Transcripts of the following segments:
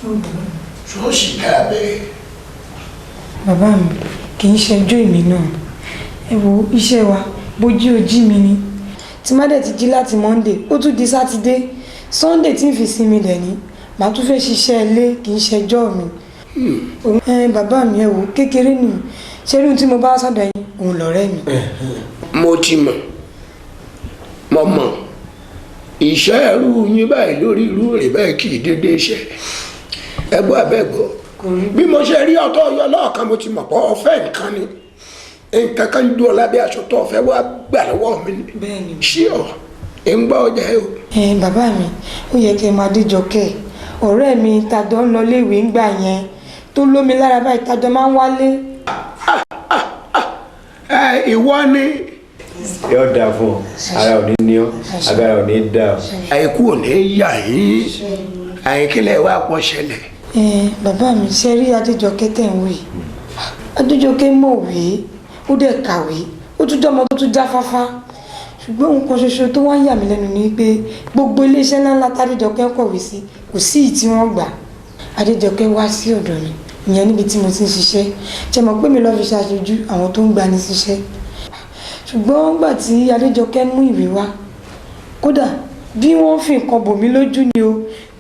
Ṣọ́ọ̀ṣì dáa bẹ́ẹ̀. Bàbá mi, kì í ṣẹjọ́ èmi náà. Ẹ wo iṣẹ́ wa, bójú ojí mi ni. Tí má dẹ̀ ti jí láti Monday, ó tún di Sátidé. Sunday tí ń fi sinmi dẹ̀ ní, màá tún fẹ́ ṣiṣẹ́ ilé, kì í ṣẹjọ́ mi. Ẹ bàbá mi, ẹ wo kékeré nì. Ṣé irú tí mo bá sọ́dọ̀ yín, òun lọ̀rẹ́ mi. Mo ti mọ̀, mo mọ̀ iṣẹ́ ẹrú yín báyìí lórí irú rẹ̀ báyìí kì í dédé ṣe. Ẹ gbọ́ abẹ́gbọ́, bí mo ṣe rí ọtọ́ ọyọ lọ́ọ̀kan, mo ti mọ̀ pé ọ̀fẹ́ nǹkan ni, nǹkan kan ń dúró lábẹ́ aṣọ tó ọ̀fẹ́ wá gbà lọ́wọ́ mi ni. Ṣé ọ ẹ̀ ń gbọ́ ọjà ẹ o. Ẹ bàbá mi, ó yẹ kí ẹ máa Adéjọkẹ́, ọ̀rẹ́ mi tàjọ ń lọ léèwé ńgbà yẹn, tó lómi lára báyìí, tàjọ máa ń wálé. Ẹ ìwọ ni. Yóò dáa fún ọ, ara ò ní ní ọ, agbára ò ní dá ọ. Àìkú ò ní yà yín, àìkílẹ̀ wà pọ̀ ṣẹlẹ̀. Ẹ bàbá mi, ṣe rí Adéjọkẹ́ tẹ̀ ń wí, Adéjọkẹ́ mọ̀wé, ó dẹ̀ kàwé, ó tún jọmọ tó tún jáfáfá, ṣùgbọ́n ohun kan ṣoṣo tó wá ń yà mí lẹ́nu ni pé gbogbo iléeṣẹ́ ńláńlá tádéjọkẹ́ ń kọ̀wé sí, kò sí ìyí tí wọ́n gbà. Adéjọkẹ́ wá sí ọ̀dọ̀ mi, ìyẹn níbi tí mo ti ń ṣiṣẹ́. Ṣe mọ̀ pé mi lọ́ọ́ fi ṣàṣojú àwọn tó ń gbani síṣẹ́? Ṣùgbọ́n nígbà tí Adéjọkẹ́ mú ìwé wá, kódà bí wọ́n fi nǹkan bò mí lójú ni o,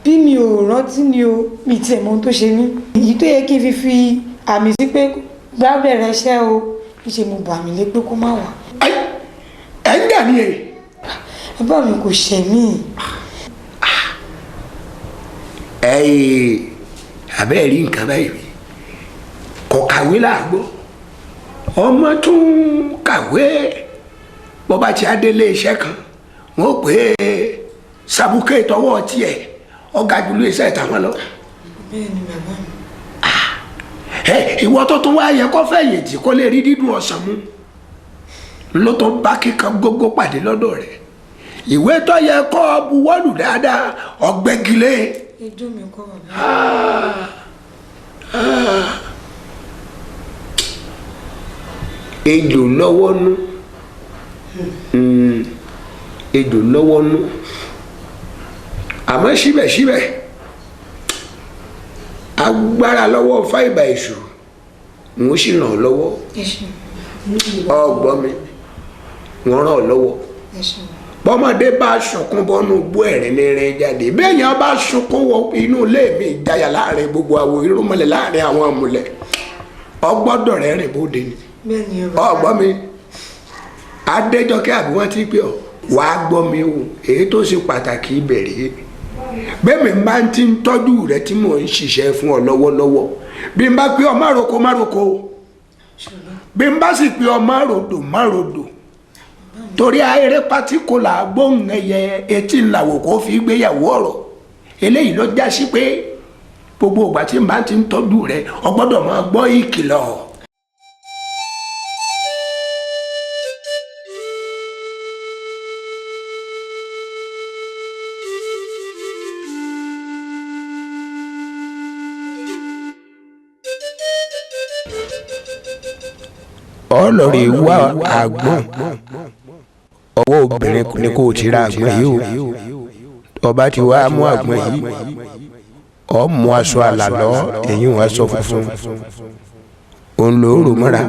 bí mi ò rántí ni o, mi tiẹ̀ mọ ohun tó ṣe mí, èyí tó yẹ kí n fi fi àmì sí pé gbá bẹ̀rẹ̀ iṣẹ́ o, níṣẹ́ mo bà mí lé pé kó má wà. Ẹ ń dà ní ẹ. Bàbá mi, kò ṣẹ̀ mí. Ẹ abẹ́ rí nǹkan báyìí, kò kàwé láàgbọ́, ọmọ tún kàwé, bó bá ti á délé iṣẹ́ kan, wọ́n pè é sàbùkẹ́ tọwọ́ tiẹ̀ ọ̀gá jùlọ iṣẹ́ tàwọn lọ. Bẹ́ẹ̀ ni, bàbá mi. Ẹ ìwọ tó tún wá yẹ kó fẹ̀yìntì kó lè rí dídùn ọ̀sán mu ló tó bá kíkan gógó pàdé lọ́dọ̀ rẹ̀, ìwé tó yẹ kó buwọ́lù dáadáa, ọ̀gbẹ́gilé. Ẹjọ́ mi kọ́, bàbá. Ejò lọ́wọ́ nú, ejò lọ́wọ́ nú, àmọ́ síbẹ̀síbẹ̀ agbára lọ́wọ́ fáìbà èṣù ń sì ràn ọ́ lọ́wọ́. Ẹ ṣeun. Ọgbọ́n mi, wọ́n ràn ọ́ lọ́wọ́. Ẹ ṣeun. Bọ́mọdé bá sunkún bọ́nú gbó, ẹ̀rín ní rìn jáde. Bẹ́ẹ̀yàn bá sunkún wọ inú ilé mi, ìjáyà láàrin gbogbo àwò irúnmọlẹ̀, láàrin àwọn ọmọlẹ̀, ọgbọ́dọ̀ rẹ̀ rìn bóde ni. Bẹ́ẹ̀ ni o, bàbá. Ọgbọ́n mi, Adéjọkẹ́, àbí wọ́n ti pè ọ́, wàá gbọ́ mi o. Èyí tó ṣe pàtàkì ìbẹ̀rẹ̀ bẹ́ẹ̀ mi máa ti ń tọ́jú rẹ tí mò ń ṣiṣẹ́ fún ọ lọ́wọ́lọ́wọ́. Bí n bá pé ọ má roko, má roko, bí n bá sì pé ọ má rodò, má rodò, torí ayẹrẹ pátíkó là gbóhùn ẹyẹ, etí ńláwò kó fi gbéyàwó ọ̀rọ̀. Eléyìí ló já sí pé gbogbo ìgbà tí n bá ti ń tọ́jú rẹ, o gbọ́dọ̀ máa gbọ́ ìkìlọ̀. Ọlọ́rẹ̀ wá àgbọ̀n, ọwọ́ obìnrin ni kò ti ra àgbọ̀n yìí o. Ọba ti wá mú àgbọ̀n yìí, ọ mú aṣọ àlàlọ́, èyí wọn aṣọ funfun, òun ló rò mọ́ra,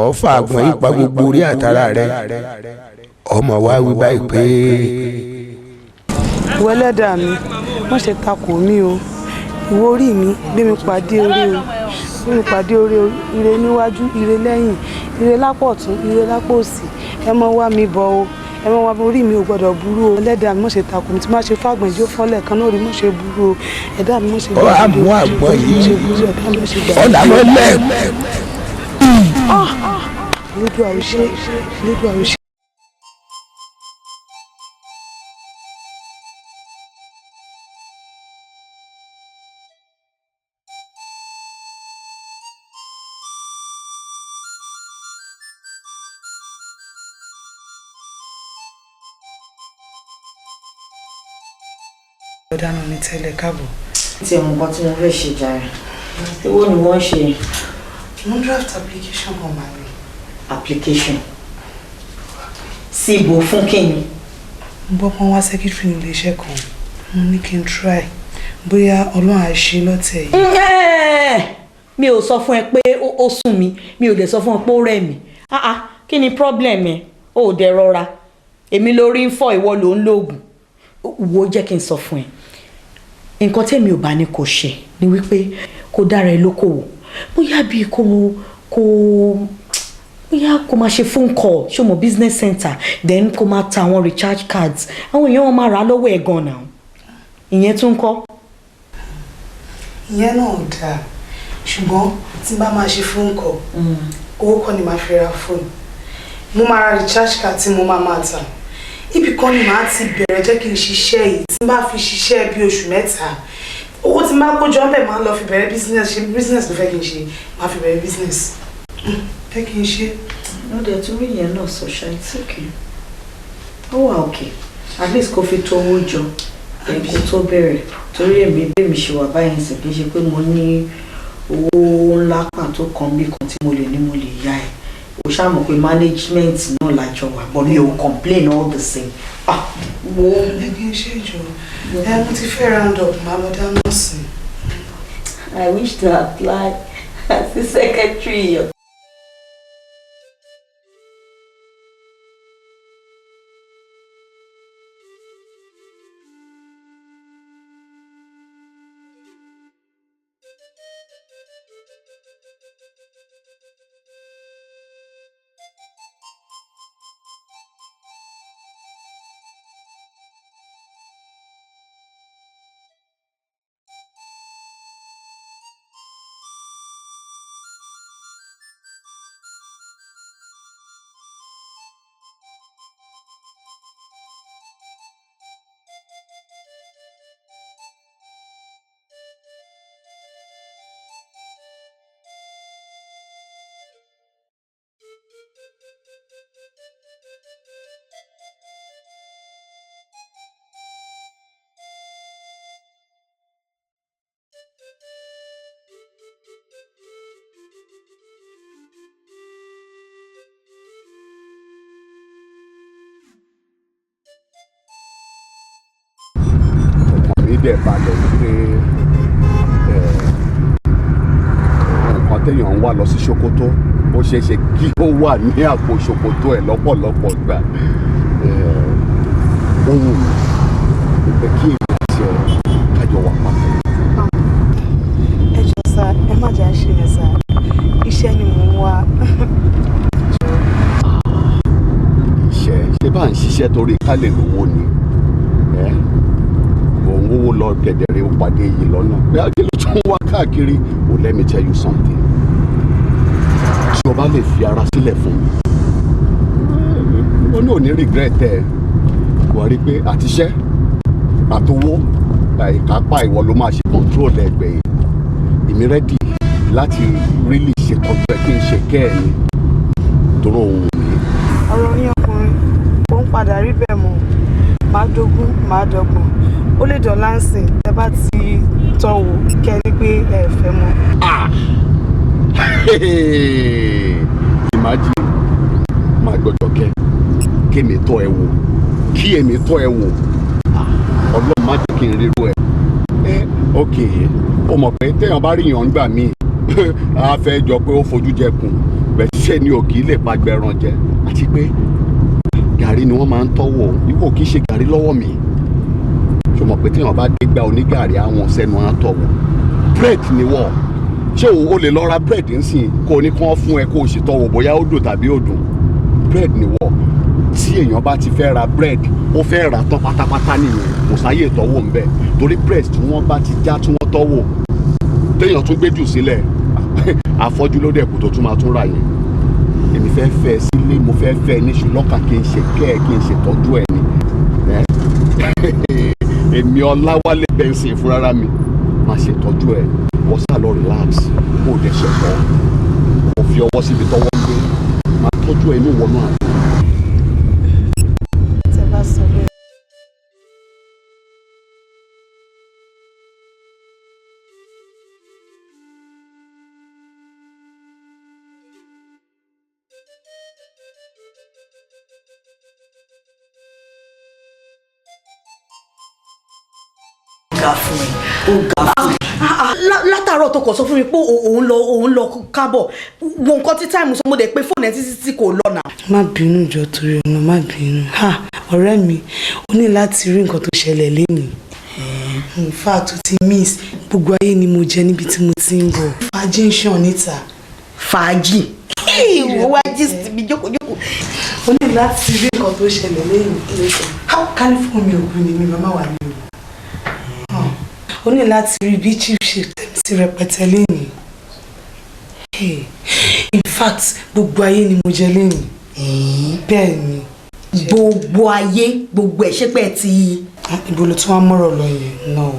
ọ fa àgbọ̀n yìí pa gbogbo orí àtàrà rẹ, ọmọ wa wí báyìí pé. Ìwọ ẹlẹ́dàá mi, má ṣe takò mí o. Ìwọ orí mi, gbé mi pàdé orí o, gbé mi pàdé orí o. Ire níwájú, ire lẹ́yìn, ire lápò ọ̀tún, ire lápò òsì, ẹ mọ wá mi bọ̀ o, ẹ mọ wá mi. Orí mi ò gbọ́dọ̀ burú o. Ẹlẹ́dàá mi, má ṣe takò mi. Tí má ṣe fàgbọ̀n ìjó fọ́lẹ̀ kan náà rí, má ṣe burú o. Ẹ̀dá mi, má ṣe Ọ á mú àgbọ̀n yìí, ṣe burú. Ẹ̀dá mi, má ṣe gbà. Ọ̀là mọ́lẹ̀. Elédùà ò ṣe, Elédùà ò ṣe. Ọ̀daràn ní tẹ́lẹ̀, káàbọ̀. Tí ẹ̀ mọ̀ nǹkan tí mo fẹ́ ṣe jàre, èwo ni wọ́n ń ṣe? Mo ń draft application kan máa ní. Application sí ibo, fún kíni? Mo gbọ́ pọ́n wá secretary ní iléeṣẹ́ kan, mo ní kí n try. Bóyá Ọlọ́run á ṣe lọ́tẹ̀ yìí. Mi ò sọ fún ẹ pé ó sún mi, mi ò dẹ̀ sọ fún ẹ pé ó rẹ̀ mí. Ah ah, kí ni problem ẹ? Ó ò dẹ̀ rọra. Èmi lórí ń fọ́, ìwọ ló ń lóògùn. Wo, jẹ́ kí n sọ fún ẹ, nǹkan tẹ́mi ò bá ní kò ṣe ni wípé kó dára ẹ lókòwò, bóyá bíi kó bóyá kó máa ṣe phone call, ṣé o mọ̀, business center, then kó máa ta àwọn recharge cards. Àwọn èèyàn wọn máa rà á lọ́wọ́ ẹ̀ gan náà. Ìyẹn tún kọ́. Ìyẹn náà ò dáa, ṣùgbọ́n tí n bá máa ṣe phone call, owó kọ́ ni màá fi ra fóònù. Mo máa ra recharge card tí mo máa máa tà. Ibì kan ni màá ti bẹ̀rẹ̀. Jẹ́ kí n ṣiṣẹ́ yìí. Tí n bá fi ṣiṣẹ́ bí oṣù 3, owó tí n bá kó jọ ń bẹ̀, máa lọ fi bẹ̀rẹ̀ business. Ṣe business ló fẹ́ kí n ṣe, máa fi bẹ̀rẹ̀ business. Jẹ́ kí n ṣe. Ó dẹ̀ tún rí ìyẹn náà sọ ṣá. It's okay, ó wà okay. At least kó fi tó owó jọ ẹ̀ kó tó bẹ̀rẹ̀, torí èmi bí mi ṣe wà báyìí sì, kì í ṣe pé mo ní owó ńlá pàtó kan bí kan tí mo lè ní mo lè yá ẹ. O ṣáà mọ̀ pé management náà lájọ wà, but mi ò complain all the same. Ah, wo. Jẹ́ kí n ṣe jọ ẹ. Mo ti fẹ́ round up, máa lọ dáná sí i. I wish to apply as the secretary in your Ọkàn mi dẹ̀ balẹ̀ wípé nǹkan téèyàn ń wá lọ sí Ṣókótó, ó ṣeé ṣe kí ó wà ní àpò ṣòkòtò ẹ̀ lọ́pọ̀lọpọ̀ gbà. Ó wù mí pé kí èmi àti ẹ kájọ wà papọ̀. Ẹ jọ̀ọ́ sir, ẹ má jà ṣe yẹn sir. Iṣẹ́ ni mò ń wá. Iṣẹ́ ṣé bá ń ṣiṣẹ́ torí ká lè lówó ni ẹ òun wówó lọ gẹ̀dẹ̀rẹ̀, ó pàdé yìí lọ́nà bí kí ló tún wá káàkiri o? Let me tell you something. Tí o bá lè fi ara sílẹ̀ fún mi, ó ní ò ní regret ẹ. Wọ́n rí pé àtiṣẹ́ àtowó, ìkápá ìwọ ló máa ṣe control ẹgbẹ́ yìí. Èmi ready láti really ṣètọ́jú ẹ, kí n ṣe kẹ́ ẹ ní torí òun mi. Ọ̀rọ̀ ní ọkùnrin kò ń padà rí bẹ́ẹ̀ mọ́. Máa dógún, máa dọ́gbọ̀n, ó lè dọ̀lá ń sìn. Tẹ́ bá ti tọ́ wò kẹ́ ní pé ẹ fẹ́ mọ́. Ah! Imagine, máa gbọ́dọ̀ kẹ́ kémi tọ́ ẹ wò, kí èmi tọ́ ẹ wò. Ah, Ọlọ́run má jẹ́ kí n ríro ẹ. Ẹ ok, ó mọ̀ pé téèyàn bá ríyàn ń gbà míì, á fẹ́ jọ pé ó fojú jẹkùn bẹ́ẹ̀. Ṣe ni ò kì í lè pagbẹran jẹ, àti pé gàrí ni wọ́n máa ń tọ́wọ̀. Ìwọ kì í ṣe gàrí lọ́wọ́ mi. Ṣó mọ̀ pé téèyàn bá dé gba onígàrí, àwọn sẹ́nu á tọ̀wọ̀. Bread ni wọ́. Ṣé o lè lọ ra bread nsìn kó o ní kán fún ẹ, kó o sì tọ́wọ̀ bóyá ó dùn tàbí ó dùn? Bread ni wọ́. Tí èèyàn bá ti fẹ́ ra bread, ó fẹ́ rà tán pátápátá nìyẹn. Kò sáyè tọ́wọ̀ ńbẹ, torí bread tí wọ́n bá ti já, tí wọ́n tọ́wọ̀, téèyàn tún gbé jù sílẹ̀, àfọ́jú ló dẹ̀kù tó tún máa tún rà yẹn. Èmi fẹ́ fẹ́ sílé, mo fẹ́ fẹ́ níṣu lọ́kà, kí n ṣe kẹ́ ẹ̀, kí n ṣètọ́jú ẹ̀ ni. Èmi Ọláwálé Benson fúnra mi máa ṣètọ́jú ẹ̀. Wọ́n sá lọ relax, kó o dẹ̀ ṣẹ̀tọ́, kó o fi ọwọ́ síbi tọ́wọ́ ń gbé, máa tọ́jú ẹ̀ inú wọnú àná. Tẹ́ bá sọ bẹ́ẹ̀. Ga fún ẹ, ó ga fún ẹ. Látàárọ̀ tó kọ̀ sọ fún mi pé òun lọ kábọ̀, wo nǹkan tí time sọ. Mo dẹ̀ pé fóònù ẹ títí tí kò lọ nà. Má bínú jọ, torí ọ̀nà, má bínú. Ha, ọ̀rẹ́ mi, ó ní láti rí nǹkan tó ṣẹlẹ̀ lénìí. In fact, ó ti miss gbogbo ayé ni mo jẹ níbi tí mo ti ń bọ̀. Fàájì ń ṣàn níta. Fàájì? Ìwọ wá gist mi, jókòó jókòó. Ó ní láti rí nǹkan tó ṣẹlẹ̀ lénìí. California mi ògùn ni mi màmá wà ní o. Ó ní láti rí bí chief ṣe tẹ̀mí sí rẹpẹtẹ lénìí. In fact, gbogbo ayé ni mo jẹ lénìí. Bẹ́ẹ̀ ni. Gbogbo ayé, gbogbo ẹ̀, ṣé pé ẹ ti. Ibo ló tún wá mọ́rọ̀ lọ yẹn náà o?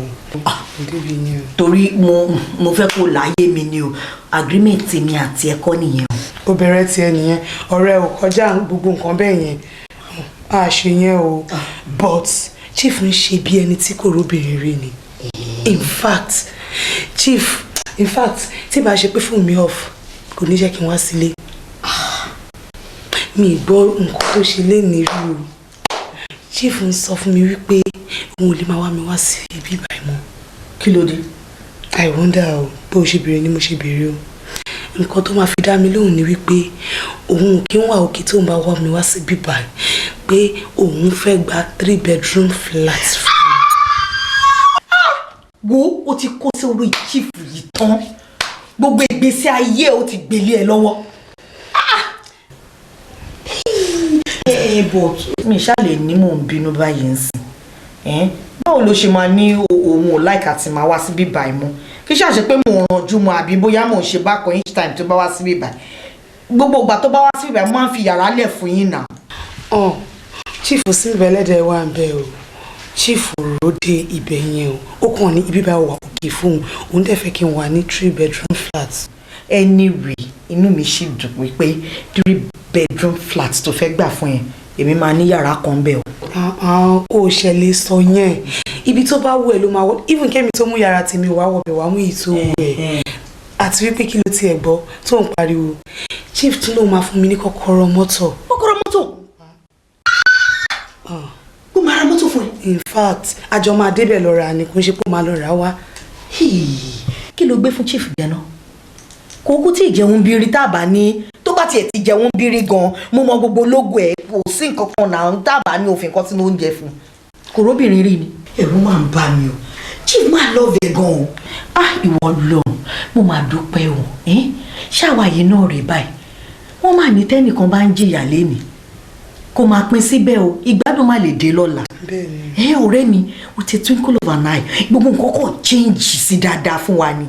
Débi yẹn o. Torí mo fẹ́ kó láyé mi ni o. Agreement mi àti ẹ̀kọ́ nìyẹn o. Ó bẹ̀rẹ̀ tiẹ̀ nìyẹn. Ọ̀rẹ́ ò kọjá gbogbo nǹkan bẹ́ẹ̀ yẹn, a ṣe yẹn o. But chief ń ṣe bí ẹni tí kò róbìnrin rí ni. In fact, chief, in fact, tí bá ṣe pé fún mi off, kò ní jẹ́ kí n wá sílé. Mi gbọ́ nǹkan tó ṣe lénìí rí o. Chief ń sọ fún mi wípé òun ò lè máa wá mi wá sí ibi ìbàyìí mọ́. Kí ló dé? I wonder o. Bó o ṣe béèrè ni mo ṣe béèrè o. Nǹkan tó máa fi dá mi lóhùn ni wípé òun kí ń wà òkè tó ń bá wá mi wá sí bíbá, pé òun fẹ́ gba 3 bedroom flat fún mi. Wo, ó ti kó sórí chief yìí tán. Gbogbo ìgbésí ayé ẹ, ó ti gbélé ẹ lọ́wọ́. Ẹ but mi ṣáà ní mò ń bínú báyìí ń sìn. Báwo ló ṣe máa ní òun ò like àti máa wá síbí báyìí mọ́? Kí ṣàṣe pé mò ń ranjú mọ́, àbí bóyá mò ń ṣe bákan each time tó bá wá síbí báyìí? Gbogbo ìgbà tó bá wá síbí báyìí, mo máa ń fi yàrá lẹ̀ fún yín náà. Ọ chief sí ibẹ̀ ẹlẹ́dẹ̀ wà ń bẹ̀ o. Chief rò dé ibẹ̀ yẹn o. Ó kàn ní ibi báyìí wà òkè fún òun, òun dẹ̀ fẹ́ kí n wà ní 3 bedroom flat. Anyway, inú mi sì dùn wípé 3 bedroom flat tó fẹ́ gbà fún yẹn, èmi máa ní yàrá kan bẹ́ẹ̀ o. Ó ṣẹlẹ̀ sọ yẹn. Ibi tó bá wù ẹ́ ló máa wọ. Even kémi tó mú yàrá tèmi wá wọ̀bẹ̀ wá mú èyí tó wù ẹ́. Àti wípé, kí ló tiẹ̀ gbọ́ tó ń pariwo? Chief tún ló máa fún mi ní kọ́kọ́rọ́ mọ́tò. Kọ́kọ́rọ́ mọ́tò? Ó máa ra mọ́tò fún ẹ? In fact, àjọ máa débẹ̀ lọ rà ni, kò ń ṣe pé ó máa lọ rà wá. Kí ló gbé fún chief jẹ náà? Kò kú tí ìjẹun bírí tábà ní. Tó bá tiẹ̀ ti jẹun bírí gan, mo mọ gbogbo lógo ẹ̀, kò sí nǹkan kan náà tábà ní òfin kan sínú oúnjẹ fún kò róbìnrin rí ni. Ẹ̀rù máa ń bà mí o. Chief máa love ẹ̀ gan o. Ah, ìwọ lọ, mo máa dúpẹ́ o. Ṣáwa yìí náà rèé báyìí. Wọ́n máa ní tẹ́nìkan bá ń jìyà lénìí, kó máa pín síbẹ̀ o, ìgbádùn má lè dé lọ́la. Ẹ ọ̀rẹ́ mi, with a twinkle of an eye, gbogbo nǹkan kò change sí dáadáa fún wa ni.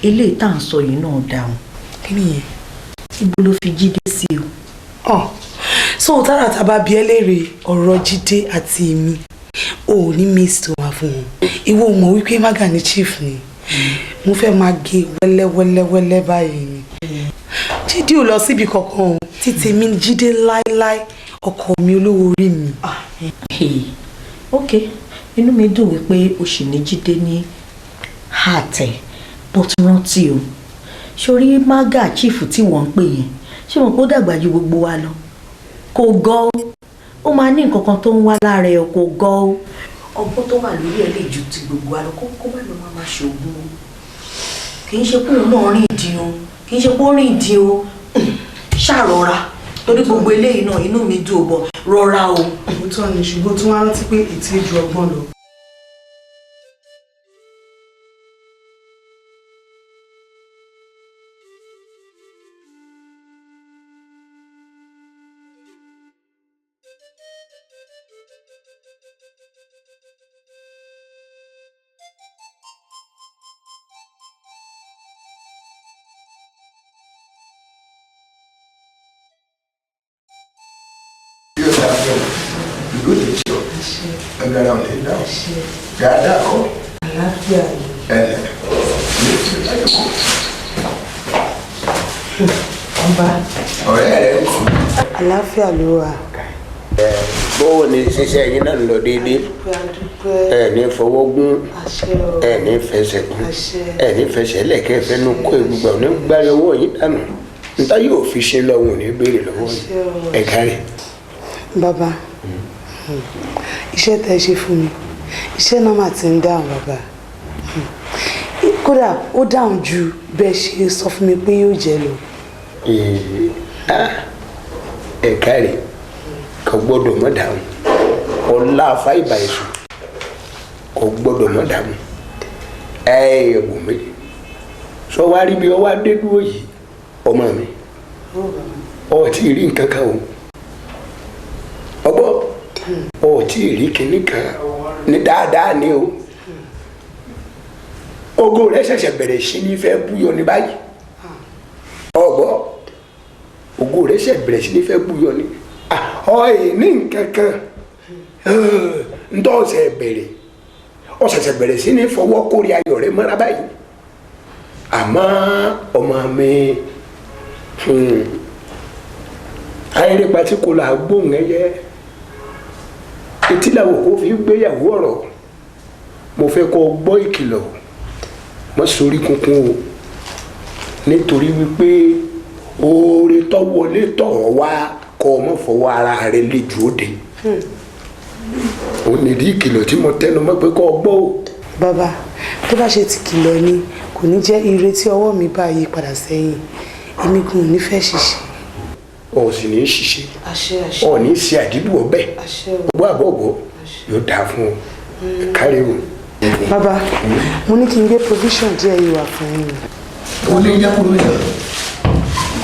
Eléyìí tá à ń sọ yìí náà dáhùn. Kí nìyẹn? Ibo ló fi Jídé sí o? Ọ so tára tá a bá bi ẹ́ léèrè ọ̀rọ̀ Jídé àti èmi, o ò ní miss tó wà fún wọn. Ìwọ mọ̀ wípé maga ni chief ni. Mo fẹ́ máa gé wẹ́lẹ́wẹ́lẹ́wẹ́lẹ́ báyìí ni. Jídé ò lọ síbi kankan o. Títí mi Jídé láéláé, ọkọ mi, olówó orí mi. Ok, inú mi dùn wípé o sì ní Jídé ní àtẹ, but rántí o, sórí maga chief tí wọ́n ń pè yẹn, ṣé wọn kó dàgbà ju gbogbo wa lọ? Kò gọ́ ó, ó máa ní nǹkan kan tó ń wá lára ẹ. Kò gọ́ ó. Ọgbọ́n tó wà lórí ẹ lè ju ti gbogbo wa lọ. Kó má lọ máa ṣoògùn o. Kì í ṣe pé òun náà rìn dín o, kì í ṣe pé ó rìn dín o. Ṣàrọra, torí gbogbo eléyìí náà, inú mi dùn bọ̀, rọra o. Òótọ́ ni, ṣùgbọ́n tí wọ́n á rántí pé ètí ju ọgbọ́n lọ. Yóò dáa fún ọ, ìlú lè tí ọ, agbára ò ní dá ọ dáadáa kọ. Àlàáfíà ni. Ẹ ní ti láyé kọ. Ọba. Ọ̀rẹ́ rẹ ń kọ́? Àlàáfíà ló wà. Bówó ni ṣiṣẹ́ yín náà ń lọ déédéé? Dúpẹ́. Ẹ ní fọwọ́ gún. Àṣẹ o. Ẹ ní fẹsẹ̀ gún. Àṣẹ. Ẹ ní fẹsẹ̀ lẹ̀kẹ́ fẹ́nu kó egbugba ò ní gbárí ọwọ́ yín dànù níta yóò fi ṣe lọ́wọ́, ò ní béèrè lọ́wọ́ yín. Ẹ kárí. Bàbá, iṣẹ́ tẹ́ ẹ ṣe fún mi, Iṣẹ́ náà mà ti ń dáhùn bàbá. Kódà ó dáhùn ju bẹ́ẹ̀ ṣe sọ fún mi pé yóò jẹ́ lọ. Ẹ̀ka rẹ̀ kò gbọ́dọ̀ mọ́ dáhùn. Ọlá fáìbà èso kò gbọ́dọ̀ mọ́ dáhùn. Ẹ wò mí, sọ wá rí bí ọ wá dé dúró yìí, ọmọ mi, ọ tí ì rí nǹkan kan o, ọgbọ́, ọ tí ì rí kinní kan ní dáadáa ni o. Ògo rẹ ṣẹ̀ṣẹ̀ bẹ̀rẹ̀ sí ní fẹ́ búyọ ní báyìí, ọgbọ́, ògo rẹ ṣẹ̀ṣẹ̀ bẹ̀rẹ̀ sí ní fẹ́ búyọ ní ọ ẹ̀ ní nǹkan kan ntọ́ ọ̀sẹ̀ bẹ̀rẹ̀, ọ ṣẹ̀ṣẹ̀ bẹ̀rẹ̀ sí ní fọwọ́ kórè ayọ̀ rẹ mọ́ra báyìí. Àmọ́ ọmọ mi, ayẹyẹ pati kò là gbóhùn ẹyẹ etí làwọn kò fi gbéyàwó ọ̀rọ̀. Mo fẹ́ kó gbọ́ ìkìlọ̀, mọ́ sórí kunkun o, nítorí wípé oore tó wọlé tọ̀ wá kọ́ ọ mọ́ fọwọ́ ara rẹ lé jù ó de. Ó nìdí ìkìlọ̀ tí mo tẹnu mọ́ pé kó gbọ́ o. Bàbá, tó bá ṣe ti kìlọ̀ ni, kò ní jẹ́ ire tí ọwọ́ mi bá yí padà sẹ́yìn. Èmi kò ní fẹ́ ṣiṣẹ́. Ọ̀ sì ní í ṣiṣẹ́, ọ̀ ní í ṣe àdídù ọbẹ̀ ọgbọ́ àbọ̀bọ̀ yóò dáa fún ọ, kárí o. Bàbá, mo ní kí n gbé provision díẹ̀ yìí wá fún yín. Ó ní jákúrú yẹn.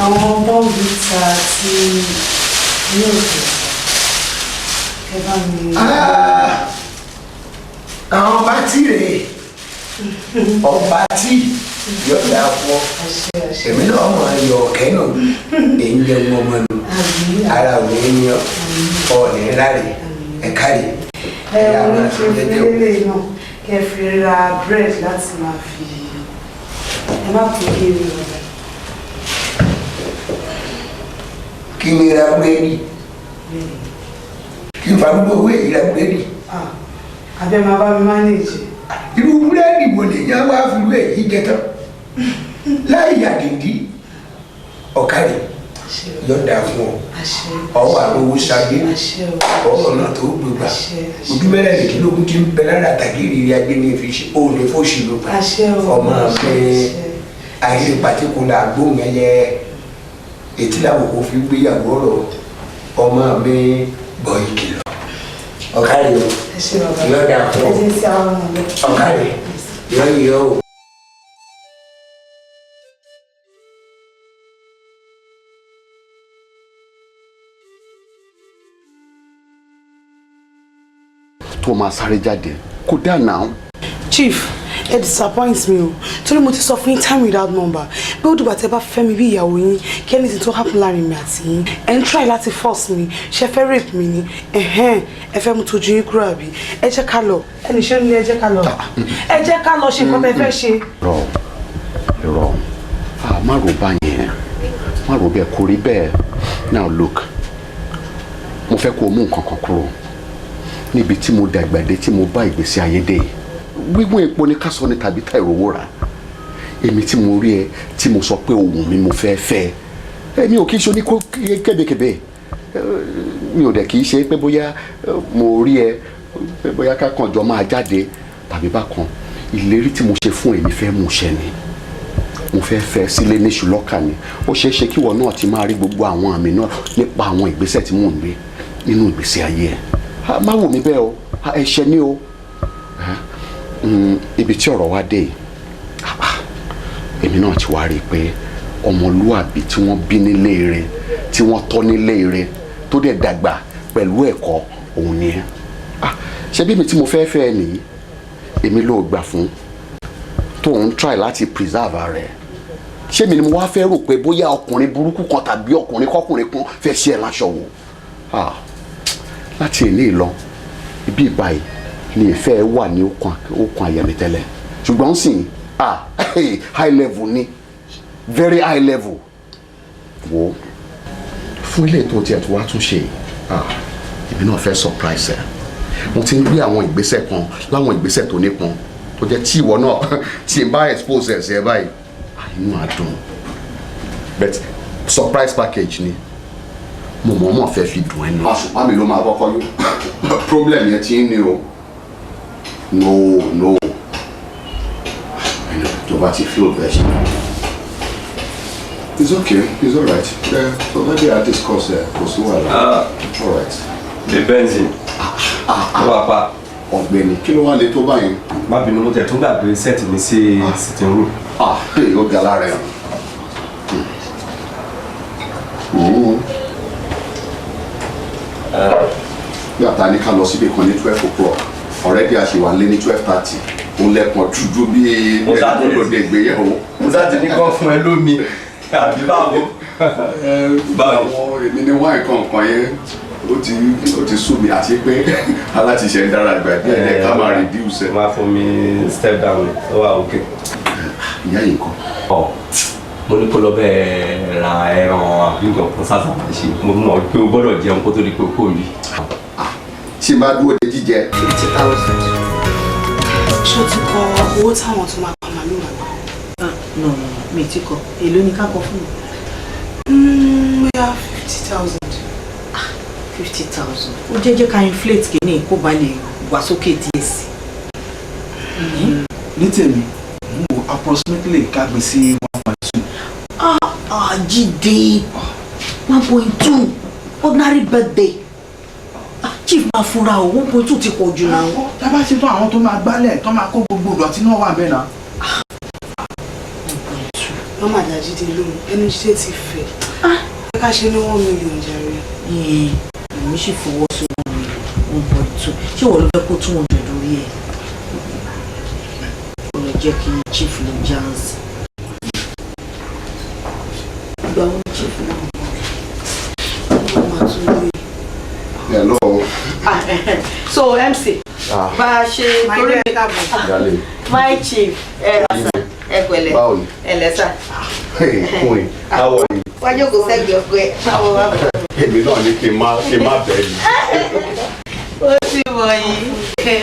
Àwọn bọ́ǹbìtà àti mílìkì ẹ bá mi. Àwọn ọba tí rèé, ọba tí yóò dáa fún ọ. Èmi náà mọ ayọ̀ ọ̀kẹ́ nù, èyí ń jẹun ọmọ nù, ara ò ní yan ọ ní ráre, ẹ káre. Ẹ mo ní kí n fi lélẹ̀ náà kẹ́ fi ra bread láti máa fi ẹ má kó kiri ọ̀dà. Kí ni ra búrẹ́dì? Kí n fa gbogbo owó èyí ra búrẹ́dì? Abẹ́ máa bá mi manage. Irú búrẹ́dì wo lè yán wá fi irú èyí jẹ tán láì yàdìdí? Ọ̀kárì, yọ̀ǹda fún ọ, ọwọ́ àròwó ṣayé ọ̀rọ̀ náà tó gbégbá ojú mẹ́rẹ̀ẹ́dínlógún tí ń bẹ lára tàgìrì rí agbé ní fi ṣe òní fóṣì ló gbà. Ọmọ pé ayé pàtíkùlà gbóhùn ẹyẹ etí làwọn kò fi gbéyàwó ọ̀rọ̀. Ọmọ mi, gbọ́ ìkìlọ̀, ọ̀kárì o, yọ̀ǹda fún ọ, ọ̀kárì, yọ̀ yọ̀ o. Tó máa sáré jáde kó dà náà. Chief, ẹ disappoint me o, torí mo ti sọ fún yín time without number pé ó dìgbà tẹ́ bá fẹ́ mi bí ìyàwó yín kí anything tó happen láàrin mi àti yín. Ẹ ń try láti force mi, ṣe fẹ́ rape mi ni? Ẹ̀hẹ́n, ẹ fẹ́ mú tójú yín kúrò àbí? Ẹ jẹ́ ká lọ, ẹ lè ṣe nílé, ẹ jẹ́ ká lọ, ẹ jẹ́ ká lọ ṣe nǹkan tẹ́ fẹ́ ṣe. Rọ rọ, má rò bá yẹn, má rò bẹ́ẹ̀, kò rí bẹ́ẹ̀. Now look, mo fẹ́ kó o mú nǹkan kan kúrò níbi tí mo dàgbà dé, tí mo bá ìgbésí ayé dé. Wíwọ́n epo ní ká sọ ni tàbí tá ìrówó rà. Èmi tí mo rí ẹ, tí mo sọ pé òun mi mo fẹ́ fẹ́ ẹ, èmi ò kí í ṣe oníkó kébékébé. Mi ò dẹ̀ kì í ṣe pé bóyá mo rí ẹ pé bóyá ká kàn jọ máa jáde tàbí bákan. Ìlérí tí mo ṣe fún èmi fẹ́ mú ṣẹ ni. Mo fẹ́ fẹ́ sílé níṣu lọ́kà ni. Ó ṣeé ṣe kíwọ náà ti máa rí gbogbo àwọn àmì náà nípa àwọn ìgbésẹ̀ tí mò ń gbé nínú ìgbésí ayé ẹ. Má wò mí bẹ́ẹ̀ o, ẹ̀ṣẹ̀ ni o. Ibi tí ọ̀rọ̀ wa dé yìí, èmi náà ti wá rí i pé ọmọlúàbí tí wọ́n bí nílé rẹ̀, tí wọ́n tọ́ nílé rẹ̀, tó dẹ̀ dàgbà pẹ̀lú ẹ̀kọ́, òun ni ẹ́. Ṣé bí mi tí mo fẹ́ fẹ́ ẹ nìyí, èmi ló gbà fún tó ń try láti preserve rẹ̀. Ṣé mi ni mo wá fẹ́ rò pé bóyá ọkùnrin burúkú kan tàbí ọkùnrin kọkùnrin kan fẹ́ ṣe ẹ̀ láṣọ wò? Láti èní lọ, ibi ìbáyìí ni ìfẹ́ wà ní okùn àyà mi tẹ́lẹ̀, ṣùgbọ́n sì high level ni, very high level. Wo fún ilé tó tiẹ̀ tó wá tún ṣe, èmi náà fẹ́ surprise ẹ̀. Mo ti ń gbé àwọn ìgbésẹ̀ kan, láwọn ìgbésẹ̀ tó nípọn, tó jẹ́ tí ìwọ náà tí n bá expose ẹ̀ sí ẹ báyìí, inú á dùn. But surprise package ni mo mọ̀ọ́mọ̀ fẹ́ fi dùn ẹ́ nù. Àṣùpá mi ló máa kọ́kọ́ yó. Problem yẹn ti ń ní o. No, no. Anyway, tó bá ti feel best. It's okay, it's alright. Yeah, so maybe I discuss there. Kò sí wàhálà. Alright. The benzene. Ó wà pa. Ọ̀gbẹ́ni, kí ló wá lè tó báyìí? Má bínú, mo tẹ̀ tún gbàgbé set mi sí sitting room. Ah, hey, ó ga lára ẹ̀. Mm. Bí àtà ní ká lọ síbi kan ní 12 o'clock, already a ṣì wà lé ní 12:30. Ó lẹ́pọ̀n dúdú bí Mo sá ẹni tó lòdì ìgbéyàwó. Mo sá ti ní kán fún ẹ lómi. Àbí báwo? Báwo? Àwọn èmi ní wáìn kankan yẹn ó ti sú mi, àti pé alátiṣe ń dára ìgbà díẹ̀ díẹ̀, ká máa reduce ẹ̀. Máa fún mi step down ni, ó wà okay. Ìyá yìí kọ́. Ọ̀, mo ní kó lọ bẹ́ẹ̀ ra ẹran àbí nǹkan kan sáà sáà ṣe. Mo mọ̀ pé o gbọ́dọ̀ jẹun kó tó di pé o kò rí. Tí n bá dúró de jíjẹ. 50,000. Ṣé o ti kọ owó táwọn tó máa pa màlúù wà? Ah, no, no, no, mi ti kọ. Èló ni ká kọ fún mi? Bóyá 50,000. 50,000. Ó jẹ́ ká inflate kìíní kó ba lè wà sókè díẹ̀ sí. Ní tèmi, mo wò approximately ká gbé sí 1.2. Ah ah, Jídé, 1.2, ordinary birthday. Ah, chief máa fura o, 1.2 ti pọ̀ jù náà. Tábà ṣe tán, àwọn tó máa gbálẹ̀, tó máa kó gbogbo ìdọ̀tí náà wà bẹ́ẹ̀ náà. Wọ́n máa dá Jídé lóhùn, ẹnu Jídé ti fẹ̀. Ẹ ká ṣe ní 1 million jàre. Èmi sì fọwọ́ sí 1 million. 1.2, ṣé wọ́n ló fẹ́ kó 200 lórí ẹ̀? Ó lọ jẹ́ kí chief lọ jazz. Ìgbà wo ni chief náà bọ̀? Wọ́n máa tún lóye. Hello. So MC, bá a ṣe torí mi Darling. My chief, ẹ rà sà, ẹ pẹ̀lẹ́. Báwo ni? Ẹ lẹ́sà. Hey, queen, how are you? Wá jókòó sẹ́gbẹ̀ẹ́ ọkọ ẹ, báwo wá bọ̀. Èmi náà ní kí n má bẹ̀ ni. Ó ti mọ̀ yìí.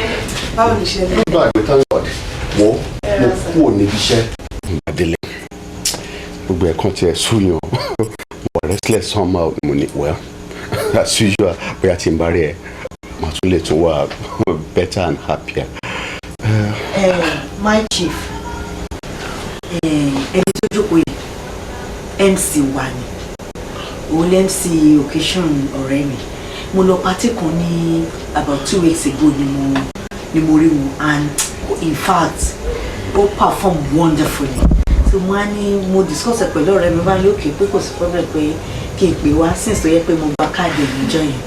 Báwo ni iṣẹ́ lè? Nígbà gbé, thank God. Wo, mo kúrò níbi iṣẹ́. Adélé. Gbogbo ẹ̀kan tiẹ̀ súyàn. Mo wà restless somehow. Mo ní, well, as usual, bóyá tí n bá rí ẹ, màá tún lè tún wà better and happier. My chief, ẹni tó jókòó yìí, MC wa ni. Òun lẹ́ MC occasion ọ̀rẹ́ mi. Mo lọ party kan ní about 2 weeks ago ni mo rí wọn, and in fact, ó perform wonderfully. So mo á ní mo discuss ẹ pẹ̀lú ọ̀rẹ́ mi, bá ní òkè pé kò sí problem, pé kí n pè wá, since tó yẹ pé mo gba káàdì ẹ̀ níjọ́ yẹn.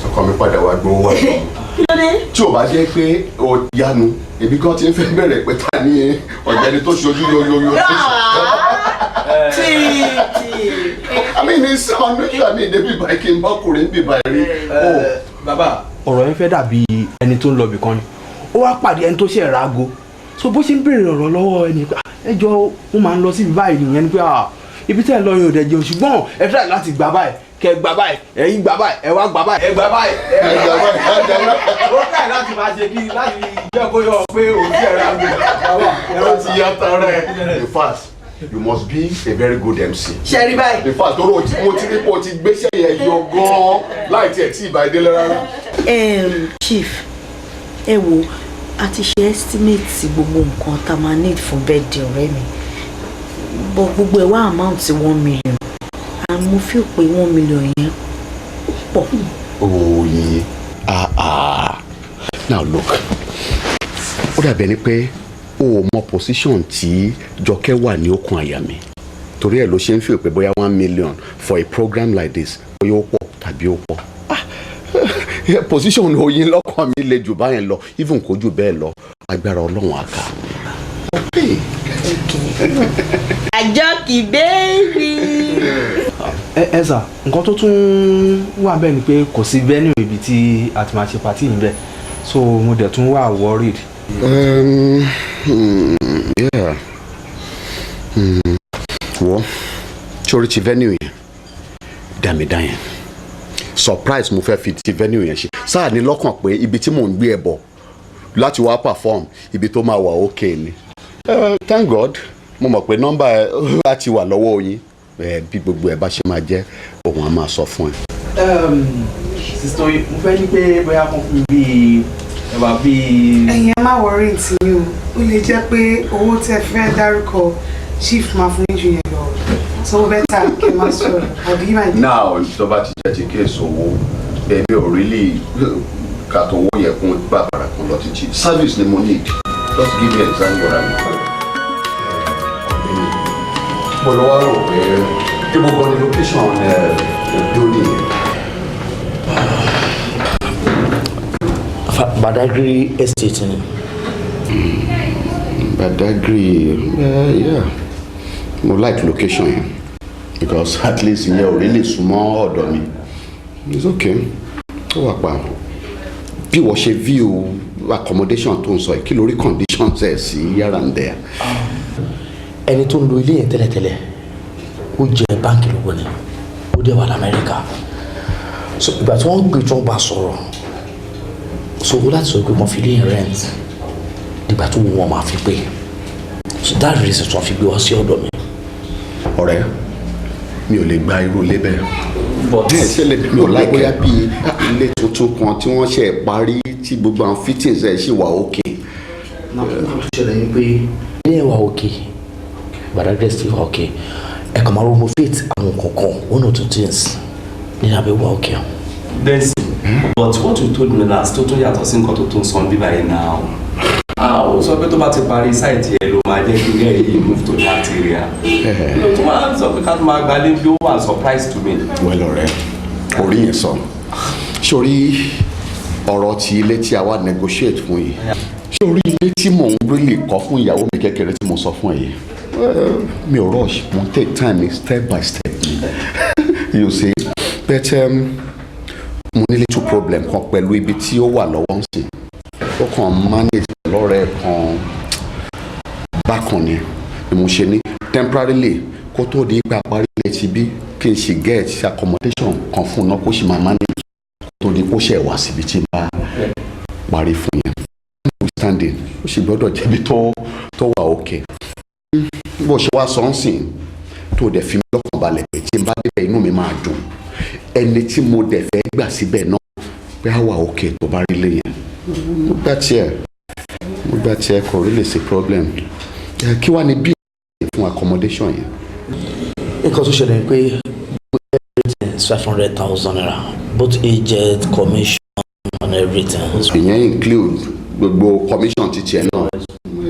Ọkọ mi padà wá gbowó wá. Kí ló dé? Tí ò bá jẹ́ pé o yanu, èmi gan ti ń fẹ́ bẹ̀rẹ̀ pé ta ni ọ̀gbẹ́ni tó ṣojú yoyoyo tó ṣe. I mean, it's unusual. I mean, débi báyìí kí n bọ́kùnrin bí báyìí rí. Bàbá, ọ̀rọ̀ yẹn fẹ́ dàbí ẹni tó ń lọ ibìkan ni ó wá pàdé ẹni tó ṣe ra aago. So bó ṣe ń béèrè ọ̀rọ̀ lọ́wọ́ ẹni pé, "Ah, ẹ jọ, mo máa ń lọ síbi báyìí," nìyẹn ni pé, "Ah, ibi tẹ́ ẹ lọ yẹn ò dẹ̀ jẹun, ṣùgbọ́n ẹ fẹ́ láti gbà báyìí, kẹ gbà báyìí, ẹ̀yin gbà báyìí, ẹ wá gbà báyìí, ẹ gbà báyìí, ẹ gbà báyìí, ẹ gbà báyìí." Ó kà láti máa ṣe kí láti jẹ́ kó yọ pé òun ṣe ra aago. Bàbá, Ó ti yá tara ẹ. In fact, you must be a very good MC. Ṣe rí báyìí. In fact, tóró mo ti rí pé o ti gbéṣẹ́ yẹn yọ gan-an láì tiẹ̀ tí ì bá délé rárá. Chief, ẹ wo, a ti ṣe estimate gbogbo nǹkan tá a máa need fún birthday ọ̀rẹ́ mi, but gbogbo ẹ̀ wá amount sí 1 million, and mo feel pé 1 million yẹn ó pọ̀. Oyin, ah ah, now look, ó dàbí ẹni pé o ò mọ position tí Jọkẹ́ wà ní okùn àyà mi, torí ẹ̀ ló ṣe ń fi pé bóyá 1 million for a program like this, bóyá ó pọ̀ tàbí ó pọ̀. Ah, position Oyin lọ́kàn mi le jù báyẹn lọ. Even kò jù bẹ́ẹ̀ lọ, agbára Ọlọ́run á ká. Àjọkì baby. Ẹ sà, nǹkan tó tún wà bẹ́ẹ̀ ni pé kò sí venue ibi tí a ti máa ṣe party yìí bẹ́ẹ̀, so mo dẹ̀ tún wà worried. Yeah. Wo, sórí ti venue yẹn, dàmídà yẹn, surprise mo fẹ́ fi ti venue yẹn ṣe. Sáà ní lọ́kàn pé ibi tí mò ń gbé ẹ bọ̀ láti wá perform, ibi tó máa wà okay ni. Thank God, mo mọ̀ pé nọ́mbà ẹ láti wà lọ́wọ́ Oyin. Bí gbogbo ẹ bá ṣe máa jẹ́, òun á máa sọ fún ẹ. Sister Oyin, mo fẹ́ ní pé bóyá kan fún mi bíi Ẹ máa bí. Ẹ̀yin ẹ má worry tí yín o, ó lè jẹ́ pé owó tẹ́ fẹ́ dárúkọ chief máa fún yín jù yẹn lọ, so better kẹ́ máa sọ̀rọ̀ àbí máa jẹ́. Now, tó bá ti jẹ́ ti case owó, èmi ò really kà tó owó yẹn kún bàbàrà kún lọ títí. Service ni mo need, just give me exactly what I need. Mo lọ wá rò pé ibo gan ni location building yẹn? Badagry Estate ni. Badagry, yeah. Mo like location yẹn because at least ìyẹn ò really súnmọ́ ọ̀dọ̀ mi. It's okay, ó wà pa. Bí wọ́n ṣe view accommodation tó ń sọ yìí, kí lórí conditions ẹ̀ sí here and there? Ẹni tó ń lo ilé yẹn tẹ́lẹ̀tẹ́lẹ̀, ó jẹ báńkì lówó ni, ó dẹ̀ wà lamẹ́ríkà. So ìgbà tí wọ́n gbé, tí wọ́n bá sọ̀rọ̀, so ó láti sọ pé wọ́n fi ilé yẹn rent nígbà tó wù wọ́n máa fi pé. So that reason tí wọ́n fi gbé wá sí ọ̀dọ̀ mi. Ọ̀rẹ́ mi, ò lè gba irú ilé bẹ́ẹ̀. But Bẹ́ẹ̀ ṣẹlẹ̀, mi ò láì bóyá bíi ilé tuntun kan tí wọ́n ṣe parí, tí gbogbo àwọn fittings ẹ̀ ṣì wà okay. Náà tó ṣẹlẹ̀ ni pé ilé yẹn wà okay, Badagry Estate wà okay. Ẹ kàn máa renovate àwọn kankan, one or two things ní abẹ́, wà okay. Benson, but what you told me last tó tún yàtọ̀ sí nǹkan tó tún sọ bíbá yìí náà. Ah, ó sọ pé tó bá ti parí site yẹn ló máa jẹ́ kí ilé yìí move to that area. Ló tún máa ń sọ pé ká tó máa gbalé bí, ó wà surprise to me. Well, ọ̀rẹ́, orí yẹn sọ sórí ọ̀rọ̀ ti ilé tí a wá negotiate fún yìí, sórí ilé tí mò ń really kọ́ fún ìyàwó mi kékeré tí mo sọ fún ẹ yìí, mi ò rush, mo take time mi step by step ni, you see. But mo ní little problem kan pẹ̀lú ibi tí ó wà lọ́wọ́ ń sìn. Ó kàn manage lọ́rẹ̀ẹ́ kan bákan ni mo ṣe ní temporarily, kó tó di pé a parí ilé ti bí, kí n ṣe get accommodation kan fún un náà, kó sì máa manage kó tó di kó ṣe wá síbi tí n bá parí fún yẹn. Standing, ó sì gbọ́dọ̀ jẹ́bi tó wà okay. Bó ṣe wá sọ ń sìn, tó dẹ̀ fi mí lọ́kàn balẹ̀ pé tí n bá débẹ̀ inú mi máa dùn, ẹni tí mo dẹ̀ fẹ́ gbà síbẹ̀ náà pé á wà okay tó bá rí lé yẹn, mo gbà tiẹ̀, mo gbà tiẹ̀, kò really sí problem. Kí wàá ní bí fún accommodation yẹn? Nǹkan tó ṣẹlẹ̀ ni pé everything is ₦500,000, both agent, commission and everything. Ìyẹn include gbogbo commission ti tiẹ̀ náà?